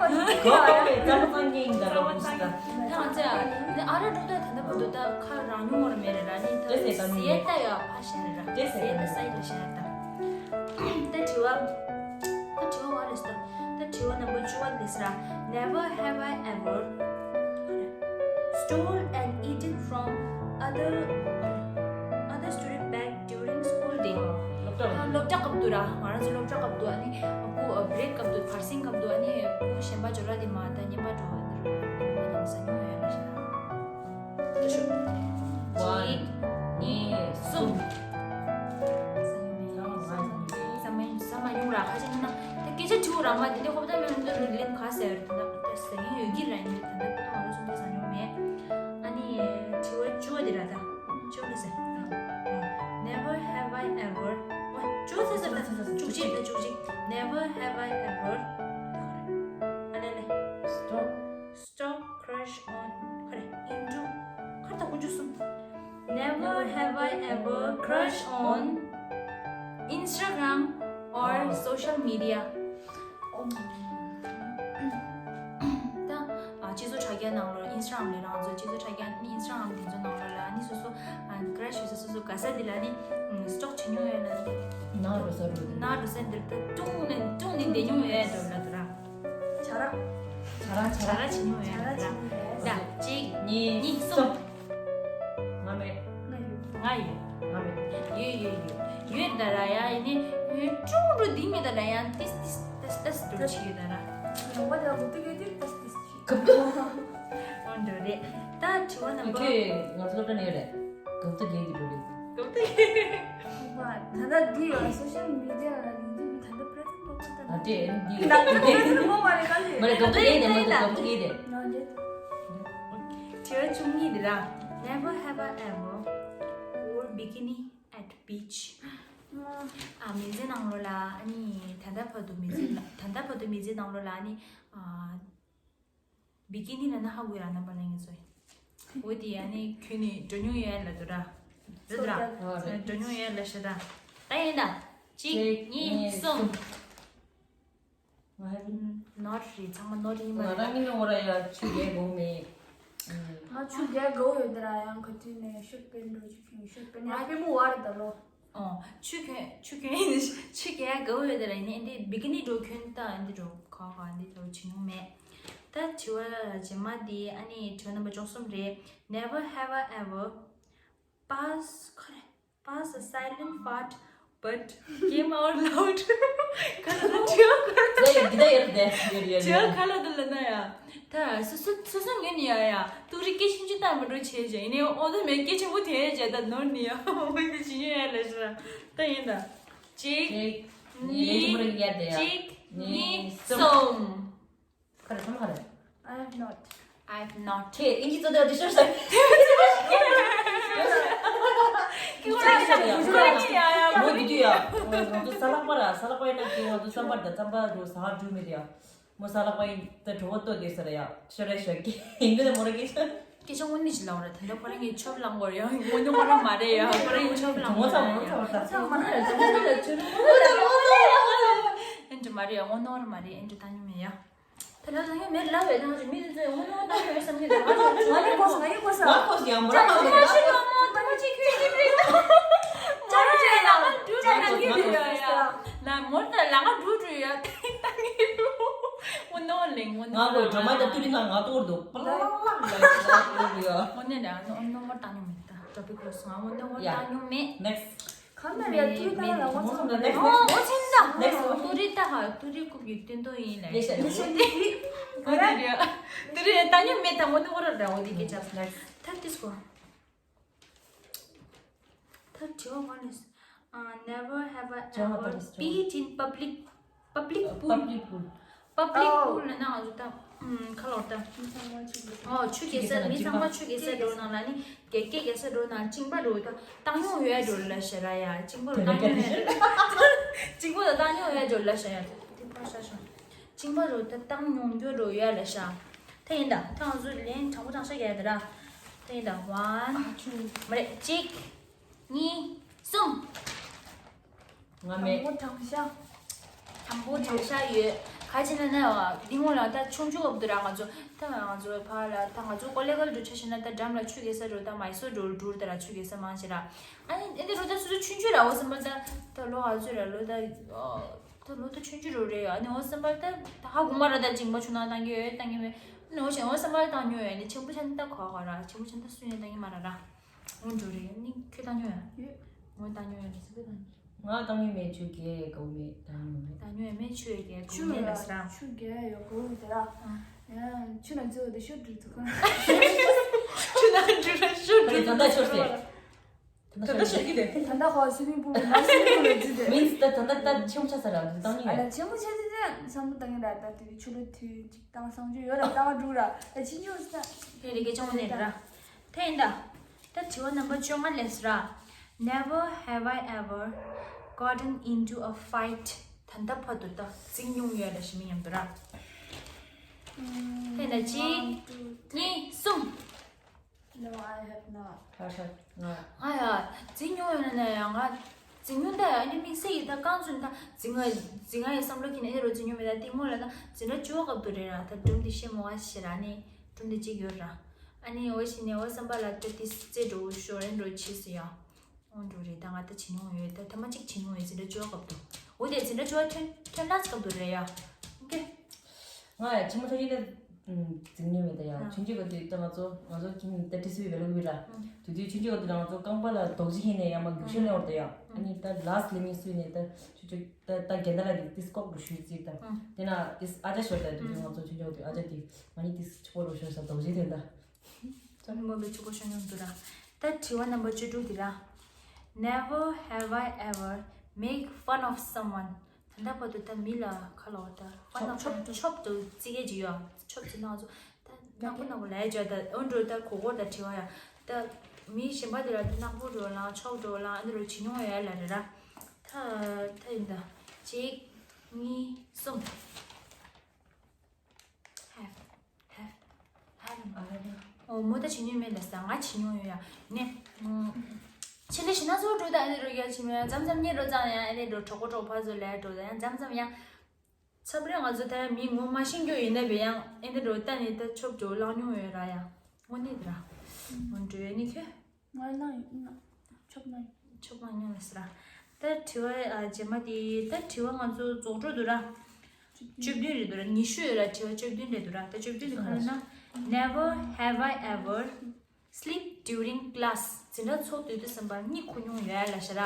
ཙམ་ཙམ་ཉིན་འདྲ་རོགས་སུ་ད། ད་ང་ཚོ་ཡ་ཨ་ར་འགྲོ་ད་ད་ད་བུ་ད་ཁ་རང་ཉུང་བར་མེད་ར་ནི་ད་ཟེ་ད་ཟེ་ད་ཡ་ཕ་ཞེ་ར། ཟེ་ད་ས་ཡ་ཞེ་ར་ད། ད་དྲི་བ། ད་དྲི་བ་བ་རེད་ད། ད་དྲི་བ་ནམ་བར་བཅུ་བ་རེད་ཟེར། Never have I ever stole and eaten from other other student bag during school day. སློབ་གྲྭ་སློབ་གྲྭ་སྐབས་དུ་ར། ང་རང་ཚོ་སློབ་གྲྭ་སྐབས་དུ་ཨ་ནི་ཁུ་བྷེ་རེག་སྐབས་དུ་བར་གསེང་སྐབས་དུ་ཨ་ནི་ཁུ་གཞན་པ་འབྱོར་ར་དེ་མ་ད་ཉན་པ་འགྲོ་བ་འདི་རུ་ཉན་པ་ཉན་ས་ཉོ་ཡ་རེད་ཟེར། ཝན། གཉིས། གསུམ། ས་མ་ས་མ་ཡོང་ར་ཁ་ཅིག་ན་ད་སྐད་ཆ་དྲིའུ་ར་མ་དེ་འདྲ་ཧོབ་ད་མེད་འདུག་ལེན་ག་ཟེར་ད་ད་ཟ་ཡིན་ཡོད་ཀྱི་ར་ཡིན་ད་ད་ད་ང་རང་སོང་ད་ཟ་མྱོང་མེད། ཨ་ནི་དྲི་བ་བཅུ་བ་དེ་ར་ད་བཅུ་བ་ཟེར། Never have I ever. བཅུ་བ་ཟེར་ཟེར་ད་བཅུ་གཅིག་ད་བཅུ་གཅིག Never have I ever. ཨ་ལེ་ལེ། Stop. Stop crush on ཁ་རེ་into ཁ་ད་ཀུན་ཅུ་གསུམ། Never have I ever crush on Instagram or social media. ད་ཨ་སྤྱི་ཚོགས་དྲ་རྒྱ་ནང་ལོགས་Instagram ལས་རང་ཚོ་སྤྱི་ཚོགས་དྲ་རྒྱ་ནི་Instagram དེ་ཚོ་ནང་ལོགས་ལ་ནི་སོ་སོ་ཨ་crush ཡོད་ས་སོ་སོ་ག་ས་དེ་ལ་ནི་stalk བྱེད་མྱོང་ཡོད་ན་ནི་ན་རོ་ས་རོ་ན་རོ་ས་འདིར་ད་ཀྲུང་ནས་ཀྲུང་ནས་བསྡད་མྱོང་ཡོད་འགྲོ་ལ་དུ་ར། བྱ་ར། བྱ་ར་བྱ་ར། བྱ་ར་བྱེད་མྱོང་ཡོད་ར། ད་གཅིག་གཉིས། གཉིས། གསུམ། ང་མེད། ང་ཡོད། ང་ཡོད། ང་མེད། ཡོད་ཡོད་ཡོད། ཡོད་ད་ར་ཡ་ཡིན་ནི་ཡོད་ཀྲུང་རུ་འདི་མེད་ད་ར་ཡ་ཏིས་ཏིས་ཏིས་ཏིས་འགྲོ་ཆི་ཡོད་ད་ར། ཡོང་བ་ད་མུ་ཏིག་ཡོད་དུས་ཏིས་ཏིས་ཆི། གབ་ཏུ། འོ་འདྲ་རེད། ད་དྲི་བ་ནམ་བར། ཁྱོད་ང་ཚོ་སློབ་གྲྭ་ནས་ཡོད་རེད། གབ་ཏུ་རྒྱལ་གྱི་འགྲོ་རེད། གབ་ཏུ་རྒྱལ། ད་ལྟ་འདི་ཡོད་social media ལ་ཡིན་དུས་ད་ལྟ་president ཕོག་པ་ད། ཨ་དེ་འདི་ད་ལྟ་president ཕོག་པ་རེད་ག་ལེ། མ་རེད་གབ་ཏུ་རྒྱལ་དེ་མ་རེད་གབ་ཏུ་རྒྱལ་དེ། ང་འདི། དྲི་བ་བཅུ་གཉིས་འདི་ར། Never have I ever wore bikini at beach. ཨ་མི་ཚེ་ནང་ལོགས་ལ་ཨ་ནི་ད་ལྟ་བར་དུ་མི་ཚེ་ལ་ད་ལྟ་བར་དུ་མི་ཚེ་ནང་ལོགས་ལ་ཨ་ནི་ཨ། བི་ཀི་ནི་ལ་ན་ཧ་གོ་ཡ་རྣམ་པ་ལ་ངེས་སོ། འོ་དེ་ཨ་ནི་ཁྱོད་ནི་འགྲོ་མྱོང་ཡོད་ལ་དུ་ར། རེད་ར། འགྲོ་མྱོང་ཡོད་ལ་ཤ་ད། ད་ཡིན་ད། གཅིག་གཉིས། གཉིས། གསུམ། ང་ཧ་གོ། not རེད་ཚང་མ་not ཡིན་མ་ང་རང་རེད། ངི་ནོ་ར་ཡ་ཆུ་རྒྱལ་གོ་མེད། ང་ཆུ་རྒྱལ་གོ་ཡོད་དེ་ར་ཡང་ག་དུས་ནས་ཤུག་པན་འགྲོ་ཆུ་ཁྱོད་ཤུག་པན་ཡ་པེ་མོ་བ་རེད་ད་ལོ། ཨོ། ཆུ་གྱོན་ཆུ་གྱོན་ཡིན་ཆུ་གྱོན་ག་བོ་ཡོད་དེ་ལ་ཡིན་ཨེ་འདི་བི་ཀི་ནི་འགྲོ་གྱོན་ད་ཨེ་འདི་འགྲོ་ག་ག་ཨེ་འདི་འགྲོ་བྱེད་མྱོང་མེད། ད་དྲི་བ་རྗེས་མ་འདི་ཨ་ནི་དྲི་བ་རྣམ་པ་བཅུ་གསུམ་རེད། Never have I ever pass ཁ་རེ pass a silent fart but came out loud. ག་ལ་ད་དྲི་བ་ག་ལ་ད། ད་ཡིན་འདི་ད་ཡར་དེ་ཡར་ཡར་དྲི་བ་ཡར་ག་ལ་ད་ལ་ན་ཡ། ད་སོ་སོ་སོ་སོ་ངས་ནི་ཡ་ཡ་ཏུ་རི་སྐད་ཆེན་ཅིག་བཏང་མི་འགྲོ་བྱས་བྱས་ཡིན་ནའི་ཨོ་ད་མེད་སྐད་ཆེན་པོ་དེ་བྱས་ད་ནོར་ནི་ཡ་འོ་འདི་ཇི་ཡོད་ཡ་ལ་ཤི་ར་ད་ཡིན་ད། གཅིག་གཅིག་གཉིས། གཉིས། གཅིག་གཉིས། གཉིས། གསུམ། གསུམ། ག་རེ་གསུམ་ག་རེ། I have not. I have not. ཁྱེད་ཨིན་ཇི་ཚོ་དེ་འདི་ཤོར་ས། ཁྱེད་ཁོ་རང་ཡ་ཁོ་རང་ཡ་ཡ་ཁོ་རང་ཡ་ཡ། ང་ཚོ་ས་ལག་པ་ར་ས་ལག་པ་ཡིན་ན་ཁྱེད་ང་ཚོ་རྩམ་པ་དང་རྩམ་པ་རུ་ཟ་ཧ་འགྲུལ་མི་རེད་ཡ། མོ་ས་ལག་པ་ཡིན་ད་གྲོ་བོ་ལྟོ་དེ་ཟེར་ཡ་ཤོ་རེ་ཤོ་ཀེ་ཡིན་གི་ནི་མོ་ར་ཀེ་ཤོ། སྐད་ཆ་དངོས་གནས་ཤིག་ལབ་ར་ད་ལྟ་ཁོ་རང་གིས་ཆོབ་ལངས་གོ་ར་ཡང་དངོས་གནས་ཁོ་རང་མ་རེད་ཡ་ཁོ་རང་གིས་ཆོབ་ལངས་གོ་ར་ཡ། ཚང་མ་ཚང་མ་ཚང་མ་ཚང་མ་ཚང་མ་ཨེ་འདྲ་མ་རེད་ཡ་དངོས་གནས་ཁོ་རང་མ་རེད་ཨེ་འདྲ་ད་ཉུང་མེད་ཡ། ད་ལྟ་ད་ཉུང་མེད་ལབ་བས་ད་ང་ཚོ་མི་དེ་ཚོས་དངོས་གནས་ད་ཉུང་མེད་བསམ་གྱི་འདུག་ང་ཚོ་ང་ཡི་གོ་ས་ང་ཡི་གོ་ས། ང་གོ་ས་ཡ་མོ་ར་ང་གོ་ས། ད་ང་ཤི་ལོ་མོ་ད་ང་ཅིག་ཁྱོད་ཅིག་རེད། ད་ང་ཅིག་ལ་ང་འགྲོ་ད་ང་གི་རེད་ཡ། ལ་མོར་ད་ལ་ང་འགྲོ་འགྲོ་ཡ་ད་ད་ངི་རུ། དངོས་གནས་ལེ་དངོས་གནས། ང་གོ་སྒྲོལ་མ་དང་ཏུ་རི་ནང་ང་གཏོར་འདུག་པ་ལག་ལག་ལག་ལག་ལག་ཡ། དངོས་གནས་ལ་ཨ་ནོ་ཨ་ནོ་མོར་བཏང་མྱོང་མེད་ད་ཊོ་པིག་ལོས་སོང་ཨ་དངོས་གནས་མོར་བཏང་མྱོང་མེད། Next. གང་ན་རེད་ཡ་ཏུ་རི་ད་ལ་ལ་ངོ་ཚ་མ་རེད། ཨོ་ཨོ་ཚིན་ད། ཏུ་རི་ད་ཧ་ཏུ་རི་རྐུབ་ཀྱི་སྟོན་ཏོ་ཡིན་ལ་ཡ། ལེ་ཤ་ལེ་ཤ་ཏུ་རི་ཡ་ཏུ་རི་ཡ་བཏང་མྱོང་མེད་ད་དངོས་གནས་མོར་ར་འོ་དེ་སྐད་ཆ། Next. ཐར་ཏིས་གོ་ད་དྲི་བ་མ་ལས། Never have I ever peed in public, public pool. Public pool. Public pool ལ་ན་ང་ཚོ་ད་ ཁ་ལོག་ད། མི་ཚང་མ་ཆུ་རྒྱག་ས། ཨོ་ཆུ་རྒྱག་ས། མི་ཚང་མ་ཆུ་རྒྱག་ས་འགྲོ་ནང་ལ་ནི་རྒྱ་སྐད་རྒྱག་ས་འགྲོ་ནང་གཅིན་པ་རུ་ད་བཏང་མྱོང་ཡོད་འགྲོ་ལ་ཤ་ར་ཡ། གཅིན་པ་རུ་བཏང་མྱོང་ཡོད། གཅིན་པ་རུ་བཏང་མྱོང་ཡོད་འགྲོ་ལ་ཤ་ཡ། དེ་ཕར་ཤ་ཤ། གཅིན་པ་རུ་ད་བཏང་མྱོང་རྒྱུ་རུ་ཡོད་ལ་ཤ། ད་ཡིན་ད། ད་ང་ཚོ་ལན་དྲང་པོ་དྲང་ཤ་རྒྱག་ཡ་ད་ར། ད་ཡིན་ད། ཝན། མ་རེད། གཅིག་གཉིས། གསུམ། ང་མེད། དང་པོ་དྲང་ཤ། དང་པོ་དྲང་ཤ་ཡོད། ག་ཅི་ན་ན་བ། འདི་སྔོན་ལ་ད་ཆུང་ཆུང་སྐབས་དུ་ར། ང་ཚོ་ད་ང་ཚོ་ཕ་ལ་ད་ང་ཚོ་ཀོ་ལེ་གལ་འགྲོ་ཆ་ཤེ་ན་ད་འགྲམ་ལ་ཆུ་རྒྱག་ས་འགྲོ། ད་མའི་སོ་འགྲོ་འགྲུར་ད་ར་ཆུ་རྒྱག་ས་མང་ཆེ་ར། ཨ་ནི་ཨེ་འདི་རོ་ད་སུ་སུ་ཆུང་ཆུང་ར། འོ་སེམས་པ་ད་ད་ལོ་ཨ་ཚོ་ར་ལོ་ད་ད་ལོ་ད་ཆུང་ཆུང་རོ་རེད། ཨ་ནི་འོ་སེམས་པ་ད་ད་ཧ་གོ་མ་ར། ད་གཅིན་པ་ཆུ་ནང་བཏང་གི་ཡོད་བཏང་གི་མེད། ཨ་ནི་འོ་ཞེ་འོ་སེམས་པ་ད་བཏང་མྱོང་ཡོད། ཨ་ནི་ཆེན་པོ་ཆ་ནི་ད་གོ་གོ་ར། ཆེན་པོ་ཆ་ནི་ད་སུ་ནས་བཏང་གི་མ་ར་ར། འོ་འགྲོ་རེད། ནི་ཁྱོད་བཏང་མྱོང་ཡ། ཡོད། ངོ་བཏང་མྱོང་ཡ། ཟི་པེ་བཏང་མྱོང་། ང་བཏང་མྱོང་མེད། ཆུ་རྒྱག་དགའ་བོ་མེད། བཏང་མྱོང་མེད། བཏང་མྱོང་ཡ་མེད། ཆུ་ཡ་རྒྱག་དགའ་བོ་མེད་ལ་ཟེར། ཆུ་རྒྱག་ཡ་ཡོད་དགའ་བོ་མེད་དེ་ར། ཡ་ཆུ་ན་འཛུལ་བ་དེ་ཤོར་འགྲོ་ཐུག་ག་ཆུ་ན་འགྲོ་ར་ཤོར་འགྲོ་ད་ད་ཤོར་ཟེར། ད་ད་ཤོར་གི་རེད། ད་ད་ཧོ་སུ་མིང་པུལ་ན་སུ་མིང་པུལ་ལ་འཛུལ་དེ། མིན་ད་ད་ད་ད་ཆེན་པོ་ཆ་ས་ར་འདུག་བཏང་མྱོང་ཡ། ཨ་ལ་ཆེན་པོ་ཆ་ས་དེ་བསམ་བློ་བཏང་ཡ་ར། ད་དེ་ཆུ་ལ་དུས་གཅིག་བཏང་བསམ་རྒྱུ་ཡོད་ར། བཏང་བ་འགྲུག་ར། ད་ཕྱིན་ཆུ་ས་དེ་རེ་གེ་ཆུང་ནས་ར། དེ་ཡིན་ད། ད་དྲི་བ་རྣམ་པ་བཅོ་ལྔ་ལས་ར། Never have I ever gotten into a fight. ད་ལྟ་བར་དུ་ད་འཛིང་མྱོང་ཡོད་ལ་ཞི་མི་མཉམ་དུ་ར། དེ་ན་གཅིག་གཉིས། གསུམ། No, I have not. ཧ་ཧ། ང་ང་ཡ་འཛིང་མྱོང་ཡོད་ན་ཡང་ང་འཛིང་མྱོང་ད་ཡ་ནི་དམིགས་བསལ་གྱི་ད་རྐང་ཚུན་ད་འཛིང་ང་འཛིང་ང་ཡི་བསམ་བློ་ཁྱེར་ནས་ཨེ་རོ་འཛིང་མྱོང་མེད། ད་གཏིང་མོ་ལ་ད་འཛིན་གྲྭ་བཅུ་པ་སྐབས་དུ་རེད་ར། ད་སྒྲུང་འདི་བཤད་མོ་བ་ཞེ་ར་ནི་སྒྲུང་འདི་གཅིག་ཡོད་ར། ཨ་ནི་འོ་ཞིག་ནས་འོ་བསམ་པ་ལ་ད་ཏི་རྩེ་འགྲོ་ཤོར་ཨེ་འགྲོ་ཆེ་སི་ཡ། འོ་འགྲོ་རེད། ད་ང་ད་བྱེད་མྱོང་ཡོད། ད་ཐ་མ་གཅིག་བྱེད་མྱོང་ཡོད། འཛིན་གྲྭ་བཅུ་པ་སྐབས་དུ། འོ་དེ་འཛིན་གྲྭ་བཅུ་པ་ཐོན་ཐོན་ལ་སྐབས་དུ་རེད་ཡ། ཨོ་ཀེ། ང་ཡ་ཆེན་མོ་ཐོན་ཡིན་ད་འཛིང་མྱོང་མེད་ད་ཡ། ཨ། ཆུང་ཆུང་སྐབས་དུ་ད་ང་ཚོ་ང་ཚོ་ཁྱིམ་ད་ཏི་སི་བི་བེ་ལ་གུ་ར། ཨ། དུས་དུས་ཆུང་ཆུང་སྐབས་དུ་ང་ཚོ་རྐང་པ་ལ་རྡོག་ཅིག་ཡིན་ནས་ཡ་མ་རྒྱུག་ཤོར་ནས་འོར་ད་ཡ། ཨ་ནི་ད་ལ་སི་ལི་མིང་སུས་ནས་ད་ཆུ་ཆུ་ད་ད་རྒན་ད་ལ་དེ་ཏི་སི་ཀོག་རུ་ཤུལ་ཙིག་ད། ཨ། དེ་ན་ཏི་སི་ཨ་ཅག་ཤོར་ད། དུས་དུས་ང་ཚོ་ཆུང་ཆུང་སྐབས་དུ་ཨ་ཅག་དེ་ང་ནི་ཏི་སི་ཆུ་པོ་རུ་ཤོར་ས་རྡོག་ཅིག་དེ་ད། ཅང་མི་མོ་བའི་ཆུ་པོ་ཤོར་མྱོང་འདུག་ར། ད་དྲི་བ་རྣམ་པ་བཅུ་དྲུག་འདི་ར། Never have I ever make fun of someone. ད་ལྟ་བར་དུ་ད་མི་ལ་ཁ་ལོ་ད་fun of ཆོབ་ཆོབ་ཏུ་བརྩི་མཁན་ཅིག་ཡོད། ཆོབ་ཟེར་ན་ང་ཚོ་ད་ནག་པོ་ནག་པོ་ལབ་ཡ་ཅིག་ཡོད། ད་འོ་འགྲོ་ད་གོ་གོ་ད་དྲི་བ་ཡ། ད་མི་གཞན་པ་དེ་ལ་ད་ནག་པོ་འགྲོ་ལང་ཆོབ་འགྲོ་ལང་ཨ་འདི་རུ་བྱེད་མྱོང་ཡོད་ལ་རེད་ར། ད་ད་ཡིན་ད། གཅིག་གཉིས། གསུམ། Have, have, have. ཨོ་མོ་ད་བྱེད་མྱོང་མེད་ལ་ས། ང་བྱེད་མྱོང་ཡོད་ཡ། ནས། ཆེ་ལེ་ཞི་ན་ཚོ་འགྲོ་ད་ཨ་ནི་འགྲོ་ཡ་ཆེ་མོ་ཡ་མཚམས་མཚམས་ཉེ་འགྲོ་ཙང་ཡ་ཨ་ནི་འགྲོ་གྲོགས་པོ་གྲོགས་ཕ་ཚོ་ལ་འགྲོ་ད་ཡ་མཚམས་མཚམས་ཡ། ཚབ་རེ་ང་ཚོ་ད་ཡ་མི་ངོ་མ་ཤེས་རྒྱུ་ཡིན་ན་བས་ཡང་ཨ་ནི་འགྲོ་ད་ནི་ད་ཆོབ་འགྲོ་བླངས་མྱོང་ཡོད་ར་ཡ། དངོས་གནས་དེ་ར། འོ་འགྲོ་ཡ་ནི་ཁྱོད། ང་ན་ཆོབ་ན་ཆོབ་ན་ཉོ་ལ་སི་ར། ད་དྲི་བ་ཨ་རྗེས་མ་དེ་ད་དྲི་བ་ང་ཚོ་རྫོགས་འགྲོ་འདུག་ར། བཅུ་བདུན་རེད་འདུག་ར། ཉི་ཤུ་ཡོད་ར། དྲི་བ་བཅུ་བདུན་རེད་འདུག་ར། ད་བཅུ་བདུན་དེ་ག་རེ་ན། Never have I ever sleep during class. འཛིན་གྲྭ་ཚོགས་དུས་དུས་ཙམ་པར་གཉིད་ཁུག་མྱོང་ཡོད་ལ་ཤི་ར།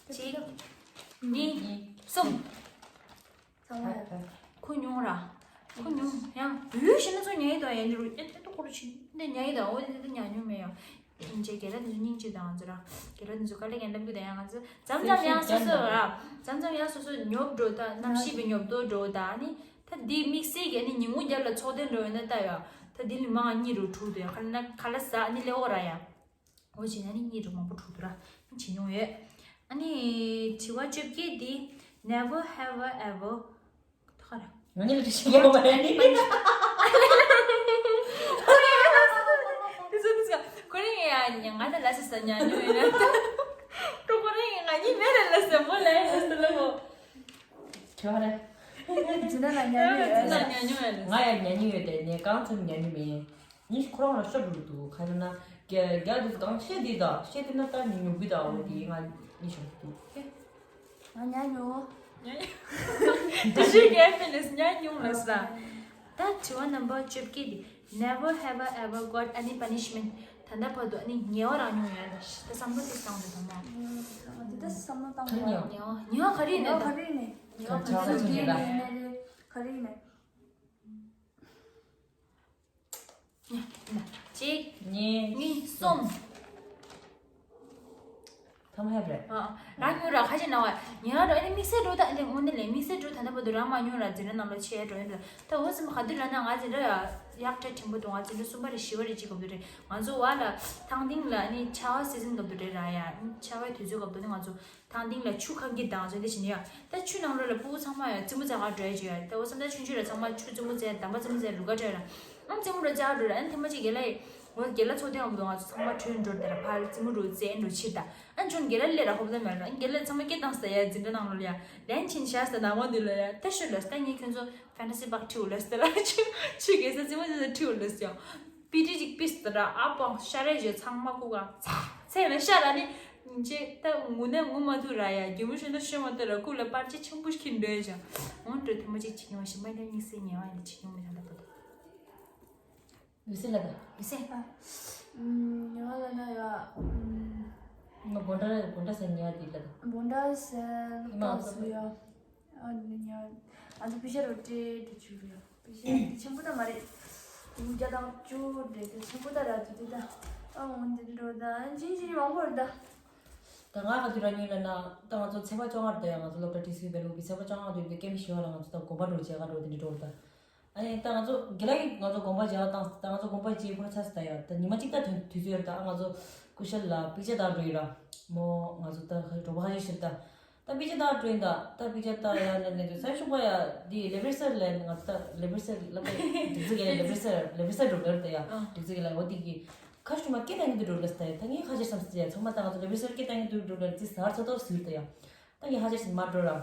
གཅིག་གཉིས། གསུམ། ཚང་མ་ཡོད། ཁུག་མྱོང་ར། ཁུག་མྱོང་ཡང་འུ་ཤི་ན་ཚོ་ཉལ་ཡི་དང་ཡང་འདི་རུ་ཨེ་ཏེ་ཏོ་ཁོ་རུ་ཕྱིན་འདི་ཉལ་ཡི་དང་འོ་འདི་འདི་ཉལ་མྱོང་མེད་ཡང་། ཨིན་ཇེ་རྒན་ལགས་འདི་ཚོ་སྙིང་རྗེ་དང་ང་ཚོ་ར། རྒན་ལགས་འདི་ཚོ་དཀའ་ལས་རྒན་ལགས་ཀྱི་དང་ཡང་ང་ཚོ་མཚམས་མཚམས་ཡང་སོ་སོ་ར། མཚམས་མཚམས་ཡང་སོ་སོ་ཉོབ་འགྲོ་ད་གནམ་གཤིས་པའི་ཉོབ་ཏོ་འགྲོ་ད་ནི། ད་འདི་དམིགས་བསལ་གྱི་ནི་ཉིན་གུང་རྒྱབ་ལ་ཚོགས་ཐེངས་འགྲོ་ཡོད་ན་ད་ཡ། ད་འདི་ལི་མང་གཉིད་རུ་འཁྲུག་ཏུ་ཡ་ཁ་ལ་ན་ཁ་ལ་ཟ་ནི་ལེ་འོ་ར་ཡ། འོ་བྱས་ན་ནི་གཉིད་རུ་མང་པོ་འཁྲུག་ཏུ་ར་ནི་བྱེད་མྱོང་ཡོད། ཨ་ནི་དྲི་བ་བཅོ་བརྒྱད་འདི། Never have I ever ད་ག་ར། ང་ནི་ལ་དྲི་ཞིག་ཡོད་མ་རེད་ནི། དེ་ཚོ་དེ་ཚོ་ཁོ་རང་ཡ་ང་ད་ལ་སི་ས་ཉ་ཉོ་ཡོད་ན། ཁོ་ཁོ་རང་ཡ་ང་གཉིས་མེད་ལ་ལ་ས་མོ་ལ་ཡ་ལ་ས་ལ་མོ། ཁྱོད་རེད། ཇི་ན་ལ་ཉ་ཉོ་ཡོད། ཇི་ན་ཉ་ཉོ་ཡོད། ང་ཡ་ཉ་ཉོ་ཡོད་དེ་ནས་གང་ཚོད་ཉ་ཉོ་མེད། ཉིན་ཞིག་ཁོ་རང་ལ་ཤོར་འགྲོ་འདུག་ག་རེ་ན། རྒྱ་རྒྱ་དེ་གང་བཤད་དེ་དང་བཤད་དེ་ན་ད་ཉོ་གི་དང་འོ་དེ་ང་ཉིན་ཞིག་འདུག་ང་ཉ་ཉོ། ཉ་ཉོ། དེ་ཤོད་རྒྱ་ཕེ་ནས་ཉ་ཉོ་ལ་ས། ད་དྲི་བ་རྣམ་པ་བཅོ་བརྒྱད་དེ། Never have I ever got any punishment. ད་ལྟ་བར་དུ་ཨ་ནི་ཉེས་པ་རག་མྱོང་ཡོད་ལ་ད་བསམ་བློ་དེ་བཏང་འདུག་དང་མ། དེ་ད་བསམ་བློ་བཏང་ག་རེ་ཉོ། ཉོ་ཉོ་ག་རེ་ཡིན་ན་ད། ཉོ་ག་རེ་ཡིན་ན་ད། ག་རེ་ཡིན་ན། གཅིག་གཉིས། གཉིས། གསུམ། ཕ་མ་ཧེབ་རེད། ཨ། རང་ཉོ་ར་ཁ་ཅིག་ན་བ། ཉེ་ར་འགྲོ་ཨ་ནི་དམིགས་བསལ་འགྲོ་ད་ཨ་ནི་དངོས་གནས་ལས་དམིགས་བསལ་འགྲོ་ད་ན་བ་དུ་རང་མ་ཉོ་ར་འཛིན་གྲྭ་ནང་ལོ་ཆེ་འགྲོ་ཡིན་འགྲོ། ད་འོ་ཙམ་ཁ་དུ་ར་ན་ང་འཛིན་གྲྭ་ཡག་ཕྲ་ཕྲན་བུ་དུ་ང་འཛིན་གྲྭ་གསུམ་པ་རེ་བཞི་བ་རེ་གཅིག་སྐབས་དུ་རེད། ང་ཚོ་བ་ལ་ཐང་སྟེང་ལ་ཨ་ནི་ཆར་པ་སི་ཛན་སྐབས་དུ་རེད་ར་ཡ། ཆར་པའི་དུས་ཚོད་སྐབས་དུ་ནི་ང་ཚོ་ཐང་སྟེང་ལ་ཆུ་ཁ་གི་དང་ཚོ་འདི་བྱིན་ཡ། ད་ཆུ་ནང་ལོ་ལ་སྤུ་གུ་ཚང་མ་ཡ་རྩེད་མོ་རྩེ་ག་འགྲོ་ཡ་ཅིག་ཡ། ད་འོ་ཙམ་ད་ཆུང་ཆུང་ར་ཚང་མ་ཆུ་རྩེད་མོ་རྩེ་དམ་པ་རྩེད་མོ་རྩེ་རུ་ག་འགྲོ་ཡ་ར། ཨང་རྩེད་མོ་ར་རྩེ་ག་འགྲོ་ར་ཨ་ནི་ཐེངས་མ་གཅིག་རྒན་ལགས་ཡི། འོ་རྒན་ལགས་ཚོགས་ཐེངས་འོག་ཏུ་ང་ཚོ་ཚང་མ་བྲོས་འགྲོ་དེ་ར་ཕར་རྩེད་མོ་རུ་རྩེ་འགྲོ་ཕྱིར་ད། ཨ་ནི་ཁྱོད་རྒན་ལགས་སླེབས་ར་ཧོབ་ད་མེད་ར། ཨ་ནི་རྒན་ལགས་ཚང་མ་སྐད་བཏང་ས་ཡ་འཛིན་གྲྭ་ནང་ལོ་ལ་ཡ་ལན་ཕྱིན་བཞག་ས་ནང་མ་འདུག་ལ་ཡ། ད་ཤོད་ལ་ས་ད་ངས་ཁྱོད་ཚོ་ཕན་ཏ་སི་པག་ཁྲིའུ་ལ་ས་ད་ལ་ཆུ་ཆུ་རྒན་ས་རྩེད་མོ་རྩེ་ས་ཁྲིའུ་ལ་ས་ཡ། པི་ཏི་ཅིག་པིས་ད་ར་ཨ་པང་ཤ་རེ་ཇེ་ཚང་མ་ཁུག་ག་ཚ་ཚེ་ན་ཤ་ར་ནི་ཅེ་ད་ངུ་ན་ངུ་མ་ཐུ་ར་ཡ། རྒྱུ་མུ་ཤོད་ན་ཤོད་མ་ཐུ་ར་ཁུག་ལ་པར་ཅེ་ཆེན་པོ་ཁྱིན་འདོད་ཅང་འོང་འགྲོ་ཐེངས་མ་གཅིག་བྱེད་མྱོང་ཞིམ་པ་ཡིན་ན་དམིགས་བསལ་ཉེ་བ་ཡིན་ན་བྱེད་མྱོང་མི་ཐང་ད་པོ་ད། ཡུ་སེ་ལ་ད། ཡུ་སེ། ཨ། ཉེ་བ་ལ་ན་ཡ། ང་སྦོན་ཌ་སྦོན་ཌ་ས་ཉེ་བ་དེ་ལ་ད། སྦོན་ཌ་ས་ལ་ད་སུ་ཡ། ཨ་ཉེ་བ། ཨ་ཚོ་པི་ཤ་རོ་ཏྲེ་ཏྲེ་ཆུ་ཡ། པི་ཤ་ཆེན་པོ་ད་མ་རེད། ཡུ་རྒྱ་དང་ཅུ་ཏྲེ་ཏྲེ་ཆེན་པོ་ད་ར་ཏུ་ཏུ་ད། ཨ་འོན་ཏེ་འགྲོ་ད་ཅིན་ཅིན་མང་པོ་རེད་ད། ད་ང་ག་དུས་ར་ཉིན་ལ་ན་ད་ང་ཚོ་ཚེས་པ་བཅོ་ལྔ་རེད་ད་ཡ། ང་ཚོ་སློབ་གྲྭ་ཏི་སི་ཝི་བེ་ལུ་གི་ཚེས་པ་བཅོ་ལྔ་དུས་དེ་ཀེམ་ཞི་བ་ལ་ང་ཚོ་ད་དགོན་པ་འགྲོ་བྱེད་ག་འགྲོ་དེ་འདྲ་འགྲོ་ད། ཨ་ནི་ད་ང་ཚོ་དགེ་ལགས་ཀྱིས་ང་ཚོ་དགོན་པ་མཇལ་བ་བཏང་། ད་ང་ཚོ་དགོན་པ་མཇལ་ཁོ་ན་ཚར་སོང་ད་ཡ། ད་ཉི་མ་གཅིག་ད་དུས་དུས་ཚོད་ཡོད་རེད་ད། ཨ་ང་ཚོ་སྐུ་ཞབས་ལ་པིག་ཅར་བཏང་འགྲོ་ཡོད་ར། མོ་ང་ཚོ་ད་གྲོགས་པོ་ཁ་ཤས་ཤིག་ད། ད་པིག་ཅར་བཏང་འགྲོ་ཡིན་ད། ད་པིག་ཅར་བཏང་ཡ་ནས་ནས་དུས་ས་ཤུག་པ་ཡ་འདི་ལེ་བེ་སར་ལ་ང་ཚོ་ད་ལེ་བེ་སར་ལ་པ་དུས་ཚོད་ཀྱི་ལེ་བེ་སར་ལེ་བེ་སར་འགྲོ་ལེ་ད་ཡ། དུས་ཚོད་ཀྱི་ལ་འོ་དེ་གི་ཁ་ཤུག་མ་སྐད་བཏང་གི་འདུག་འགྲོ་ལེ་ད་ཡ། ད་ངས་ཁ་ཤས་བསམ་སི་ཡ་ཚང་མ་ད་ང་ཚོ་ལེ་བེ་སར་སྐད་བཏང་གི་འདུག་འགྲོ་ལེ་ཙི་ཟར་ཚ་ཏོག་ཟུར་ད་ཡ། ད་ངས་ཧ་ཅང་ཞིག་མ་འགྲོ་ར།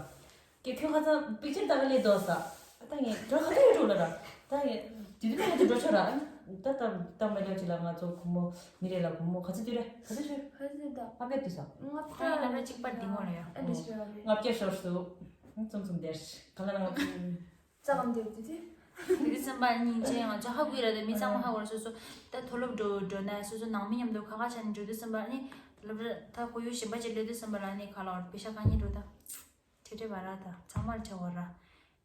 ཀྱེ་ཁྱོད་ཁ་སང་པིག་ཅར་ལྟ་ག་སླེབས་འདུག་ས། ད་ངས་འགྲོ་ཁ་ཐུག་འགྲོ་ལ་ར། ད་ངས་དུས་དུས་ནས་ང་ཚོ་འགྲོ་ཆོག་ར། ད་ད་ད་མ་ལེབ་ཅིག་ལ་ང་ཚོ་གུང་མོ་མི་རེ་ལ་གུང་མོ་ག་ཚོད་དུས་རེད། ག་ཚོད་ཤོད། ག་ཚོད་ད། ཨ་ཕས་དུས་ས། ལྔ་བརྒྱ་ལ་ར་གཅིག་པར་འདི་མོ་ལ་ཡ། ཨ་ལེ་ཤི་ར་རེད། ལྔ་བརྒྱ་ཤོར་སུ། ཙུམ་ཙུམ་དེར། ག་ལ་ལ་ང་ཚོ། ཙག་གམ་དེ་དུས་དུས། དེ་དུས་ཙམ་པ་ཉིན་ཅན་ང་ཚོ་ཧ་གོ་ཡི་ར། ད་མི་ཚང་མ་ཧ་གོ་ར། སོ་སོ་ད་མཐོ་སློབ་འགྲོ་འགྲོ་ན་སོ་སོ་ནང་མི་མཉམ་དུ་ཁ་ཁ་བྱས་ནས་འགྲོ་དུས་ཙམ་པ་ནི་སློབ་གྲྭ་ད་ཁོར་ཡུག་གཞན་པ་ཅིག་སླེབས་དུས་ཙམ་པ་ལ་ནི་ག་ལ་བར་པེ་ཤ་གང་ཉིད་འགྲོ་ད། ཁྲེ་ཁྲེ་བ་ར་ད་ཚང་མར་ཆ་བ་ར།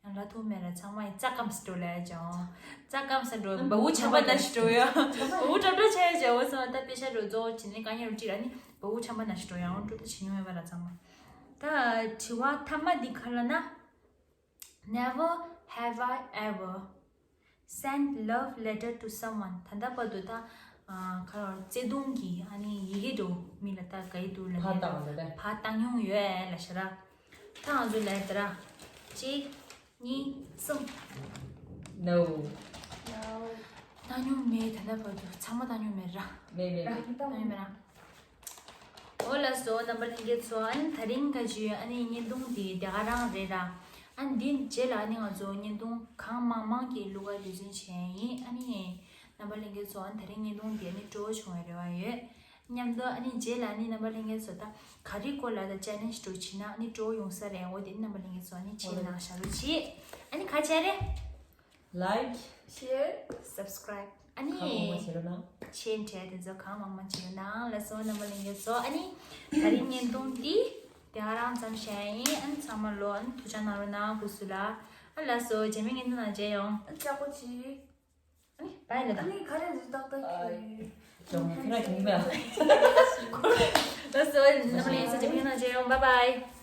ཡང་ལ་ཐུག་མེད་ར། ཚང་མ་ཡི་ཙག་གམ་སི་འགྲོ་ལ་ཡ་ཅང་། ཙག་གམ་སི་འགྲོ་བ་འུ་ཆམ་པ་ན་ཤི་འགྲོ་ཡ། འུ་ཏྲབ་ཏྲ་ཆ་ཡ་ཅང་། འོ་སོང་ད་པེ་ཤ་འགྲོ་རྫོགས་ཕྱིན་ནི་གང་ཉིད་རུ་ཅི་ར་ནི་འུ་ཆམ་པ་ན་ཤི་འགྲོ་ཡ། འོ་འགྲོ་ད་ཕྱི་ཉུང་བས་བ་ར་ཚང་མ། ད་དྲི་བ་ཐ་མ་འདི་ག་ལ་ན། Never have I ever sent love letter to someone. ད་ལྟ་བར་དུ་ད་ཨ་ཁ་ར་བརྩེ་དུང་གི་ཨ་ནི་ཡི་གེ་འགྲོ་མི་ལ་ད་ག་ཡི་འདུག་ལ་ཕར་ནི་བཏང་ལ་ད། ཕར་བཏང་མྱོང་ཡོད་ལ་ཤ་ར། ད་ང་ཚོ་ལ་ད་ར་གཅིག་གཉིས་གསུམ། No. No. བཏང་མྱོང་མེད། ད་ལྟ་བར་དུ་ཚང་མ་བཏང་མྱོང་མེད་ར། མེད་མེད་མེད། བཏང་མྱོང་མེད་ར། འོ་ལགས་སོ་རྣམ་པ་ལྷན་རྒྱས་ཚོ། ཨ་ནི་ད་རིང་ག་ཅི་ཨ་ནི་བརྙན་ཐུང་འདི་དེ་ག་རང་རེད་ར། ཨ་ནི་འདི་རྗེས་ལ་ཨ་ནི་ང་ཚོ་བརྙན་ཐུང་གང་མང་མང་གི་བླུག་ག་ལུས་རྩལ་བྱས་ཡིན། ཨ་ནི་རྣམ་པ་ལྷན་རྒྱས་ཚོ་ཨ་ནི་ད་རིང་བརྙན་ཐུང་འདི་ཨ་ནི་སྤྲོ་བོ་བྱུང་བའི་རེ་བ་ཡོད། མཉམ་དུ་ཨ་ནི་རྗེས་ལ་ཨ་ནི་རྣམ་པ་ལྷན་རྒྱས་ཚོ་ད་ག་རེ་སྐོར་ལ་ད་ཅེ་ལེན་ཇི་འདྲ་བྱེད་ན་ཨ་ནི་སྤྲོ་བོ་ཡོང་ས་རེད། འོ་དེ་ཨ་ནི་རྣམ་པ་ལྷན་རྒྱས་ཚོ་ཨ་ནི་མཁྱེན་གནང་བཞག་རོགས་གྱིས། ཨ་ནི་ག་ཅི་རེད། Like, share, subscribe. ཨ་ནི་གང་མང་མང་བྱེད་རོགས་གནང་། མཆན་བྲིས་དེ་ཚོ་གང་མང་མང་བྱེད་རོགས་གནང་། ལགས་སོ་རྣམ་པ་ལྷན་རྒྱས་ཚོ། ཨ་ནི་ད་རིང་བརྙན་ཐུང་འདི་དེ་ག་རང་ཙམ་བཤད་ཡིན། ཨ་ནི་ཚང་མ་ལོ་ཨ་ནི་ཐུགས་ཅག་གནང་རོགས་གནང་སྐུ་གཟུགས་ལ། ཨ་ལགས་སོ་རྗེས་མའི་བརྙན་ཐུང་ནང་མཇལ་ཡོང་། ཨ་ནི་ལྕགས་པོ་གཅིག་ཨ་ནི་བཱའི་ལ་ད། ཨ་ནི་ག་རེ་འདི་ཏག་ཏག་གི་ལགས་སོ་རྣམ་པ་ལྷན་རྒྱས་ཚོ་རྗེས་མའི་བརྙན་ཐུང་ནང་མཇལ་ཡོང་། Bye bye.